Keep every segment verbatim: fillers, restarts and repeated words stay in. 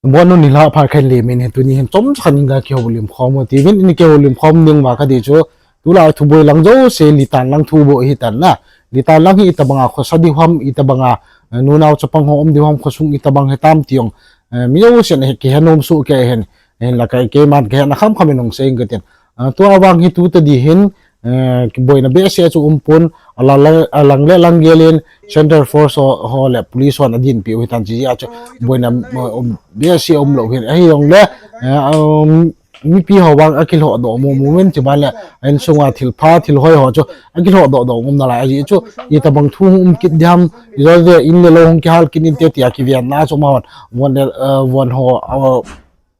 Bon nu ni la pha khen le min he tuni hin chom khan inga kihoulim khom u tivin, in kihoulim khom ding ma ka di chu. Tulai thuboi lang jouse, Litan lang thuboi hi tan na. Litan lang hi itabanga khosa di ham, itabanga, eh, nunau chapang ho um di ham, khosung itabang he tam tiong. Eh, mi jouse na he kihe nom su ke hen. Hen la kai ke man ke na kham kham in ong sei ka tin. Ah, tua vang hi tu ta di hin, eh, kiboina behseh chu um pon, a la la, a lang le lang gelin, Central Force ho, ho le police hon a din piu hi tan chi a chu, boina, eh, um, behseh um lo hin, ahi jong le, eh, um, mipi ho vang a kilhoh doh mo, moment chi ban le, a insunga thil pha, thil hoi ho chu, a kilhoh doh doh um na lai, ahi chu, itabang thu um kit diam, i jo de in le lo hung kihal kit in te tia kivian na chu ma hon, von le, eh, von ho, eh,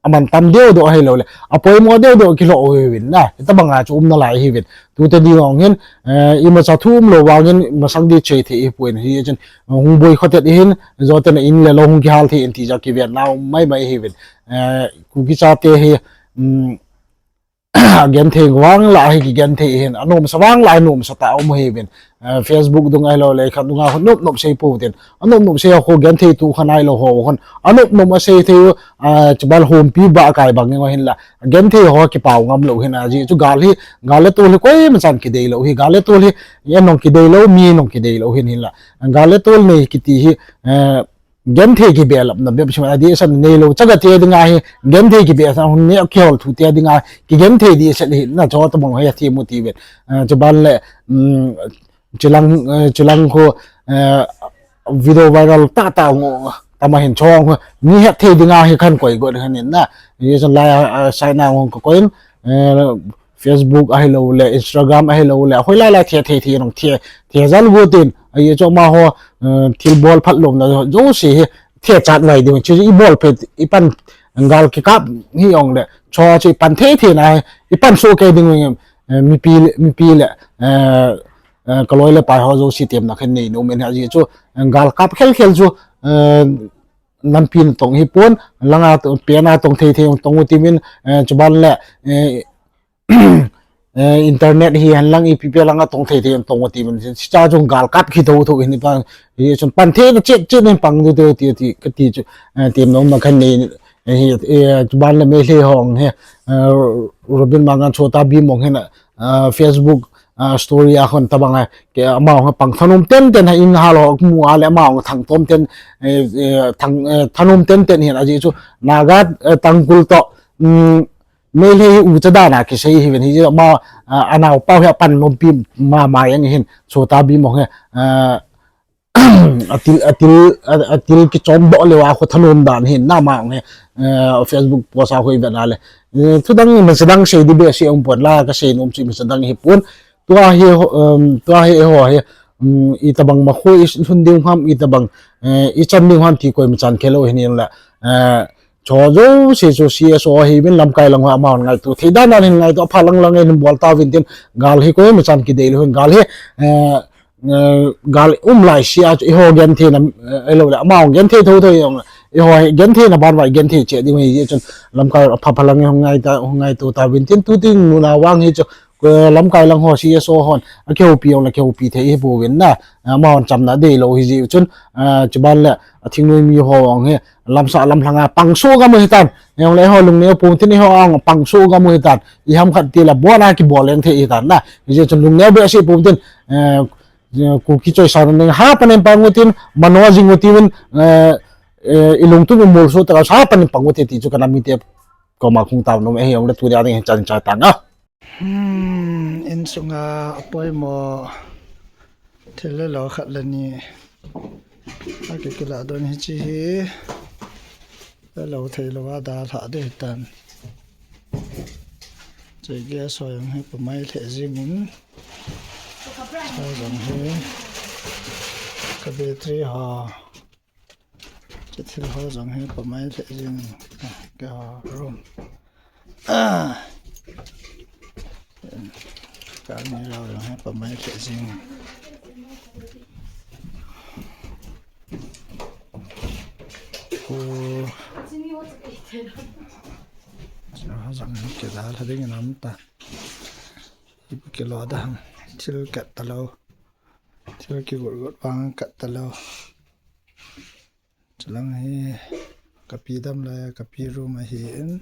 aman tam deu deu ahi lo le, a poimo deu deu kilo u hi vin na, itabanga chu um na lai hi vin. Tu te di ngong hin, eh, imacha thu um lo vangin, masang di chei thei hi puin hi chin, eh, hung boi khotet hin, jo te na in le lo hung kihal thei in ti ja kivian na um mai mai hi vin. Eh, Kuki cha te hi, um, a gen thei vang la hi ki gen thei hin, a nom sa vang la hi nom sa ta um hi vin. Eh, Facebook dung ahi lo le, khat dunga hon nop nop sei po tin. A nop nop sei ho gen thei tu khan ai lo ho hon. A nop nop a sei thei, ah, chubal hom pi ba kai bang ngo hin la. Gen thei ho ki pau ngam lo hin a ji. Chu gal hi, gal le tol hi koi ma chan ki dei lo hi. Gal le tol hi, ye nong ki dei lo, mi nong ki dei lo hin hin la. Gal le tol nei ki ti hi, eh, gen thei ki belap na bep sima di san nei lo. Chaga te dinga hi, gen thei ki be san hun ne ki hol thu te dinga, ki gen thei di san hi, na cho ta bong hi a thi mu ti vet. Eh, chubal le, mm, Chilang, eh, chilang khu, eh, video viral ta ta ngo, tama hin chong khu, mi het thei dinga hi khan koi got khan in na. Ye san lai, eh, sai na ngong ko koin, eh, Facebook ahi lo le, Instagram ahi lo le, hoi lai lai the the the nong the, the zal got in, aye cho ma ho, eh, thil bol phat lom na, jo si hi, the chat vai ding, chu i bol pet, i pan gal ki kap, hi ong le, cho chu i pan the the na, i pan so ke ding, eh, mi pi le, mi pi le, eh, eh, ka loi le pai ho jo si tem na khen nei no men ha ji chu, eh, gal kap khel khel chu, eh, lampi na tong hi pon, langa to, pe na tong thei thei tong u ti min, eh, chuban le, eh, eh, internet hi han lang ipi pe langa tong thei thei tong u ti min, si cha chung gal kap khi tho tho hin pa, hi chun pan thei na chet chet nen pang du ti ti ti ka ti chu, eh, tem no ma khan nei, eh, hi, eh, chuban le Meitei hong he, eh, Robin Mangan Chota Bhim hong he na, ah, Facebook, ah, story a hon tabang a, ke amau ha pang thanom ten ten ha in hal ho mu a le amau thang tom ten, eh, eh, thang, eh, thanom ten ten hin a ji chu Naga, eh, Tangkhul to, um, Meitei u cha dan a kisei hi ven hi ji amau, ah, anau pau hi a pan nom pi ma ma yang hin Chota Bhim hong he, ah, atil, atil, a, atil kichom doh leu a khu thanom dan hin na ma hong he, eh, Facebook post a khu i vet na le. Eh, thu dang ma sa dang sei di be sei um pon la ka sei nom chu ma sa dang hi pon. Tua hi, um, tua hi ho hi, um, itabang ma khu i lhun ding ham, itabang, eh, i chan ding ham ti koi ma chan khe lo hin in la. Eh, cho jo se chu C S O hi min lamkai lang ho amau ngai tu. Thei dan dan hin ngai tu pha lang lang in bol ta vin tin gal hi koi ma chan ki dei lo hin gal hi, eh, eh, gal um lai sia chu i ho gen thei na, eh, lo le, amau gen thei tho tho i ong le. I ho hi gen thei na ban vai gen thei che ding hi chun lamkai pha pha lang hong ngai ta, hong ngai tu ta vin tin tu tin nu na vang hi chu, eh, lamkai lang ho C S O hon, a keu pi ong le keu pi thei hi pu vin na, amau cham na dei lo hi ji chun, eh, chuban le, a thingnoi mi ho ong hi, lamsa lam lhanga pang so ga mu hi tan, i ong le ho lung ne pu tin i ho ong pang so ga mu hi tan, i ham khat ti la bo na ki bol leng thei hi tan na, hi ji chun lung ne be si pu tin, eh, Kuki choi sa na ha panen pang u tin, mano jing u tin, eh, eh, i lungtun i mol so ta sa panen pang u te ti chu kana mi te koma khung tau nom e hi ong le tu dia ding chan cha tang a. Hmm, insunga apoimo thil le lo khat le ni. A ki kila don hi chi hi. Le lo thei lo a da lha de tan. Chei gas ho jong hi pa mai lhe jing in. Ho jong hi ka battery ho. Che thil ho jong hi pa mai lhe jing in. Ah, ke ho room. Ah. Ka ni lo jong hi pa mai lhe jing in. Ku. Cha jong hi ke da lha ding in am ta. Ipi kilo da ham. Thil kat ta lo. Thil ki got got vang kat ta lo. Chulang hi. Kapi dam le, kapi room ahi in.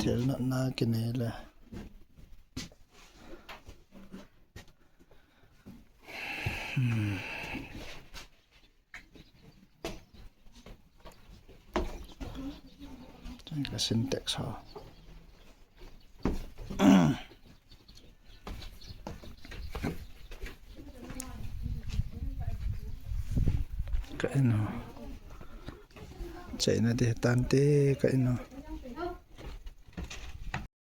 Thil natna kinei le. Hmm. Ka Sintex ho. Ka in ho. Chaina di tante ka in ho.